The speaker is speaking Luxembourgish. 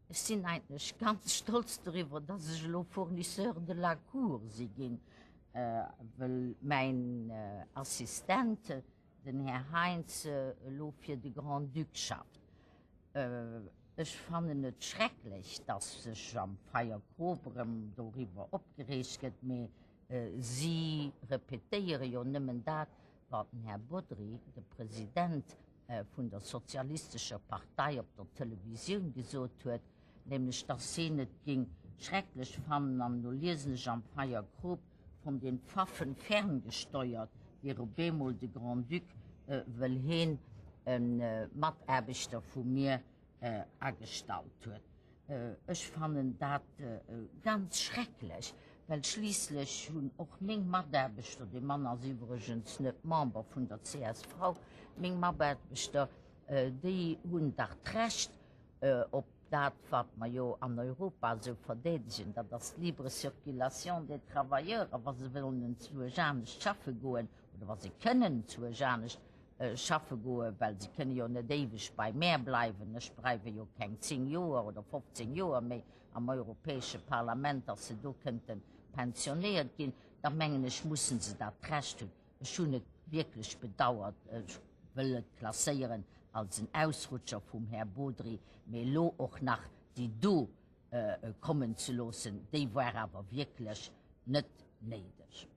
Ech sinn eigentlech ganz stolz doriwwer, dass ech elo Fournisseur de la Cour si ginn, wëll mäin Assistent, den Här Heintz, elo fir de Grand-Duc schafft. Ech fannen et schrecklech, dass sech am Feierkrop erëm doriwwer opgereegt gëtt, mee si repetéiere jo nëmmen dat, wat den Här Bodry, de President vun der sozialistescher Partei, op der Televisioun gesot huet, nämlech dass heen et géing schrecklech fannen, an elo liesen ech am Feierkrop, von den Pfaffen ferngesteuert wier op eemol de Grand-Duc, wëll heen e Mataarbechter vu mir agestallt huet. Ech fannen dat ganz schrecklech, well schliisslech hunn och meng Mataarbechter, dee Mann ass iwwregens net Member vun der csv, meng Mataarbechter, déi hunn dach d'Recht op dat, wat mer jo an Europa esou verdeedegen, dat ass d'libre circulation des travailleurs, a wa se wëllen enzwousch anescht schaffe goen oder wa se kënnen enzwousch anescht schaffe goen, well se kënne jo net éiweg bei mär bleiwen, ech bleiwe jo keng 10 Joer oder 15 Joer méi am Europäesche Parlament, datt se do kënnte pensionéiert ginn, da mengen ech, mussen se dat Recht hunn. Ech hunn et wierklech bedauert, ech wëll et klasséieren als en Ausrutscher vum Här Bodry, mee elo och nach déi do kommen ze loossen, déi war awer wierklech net néideg.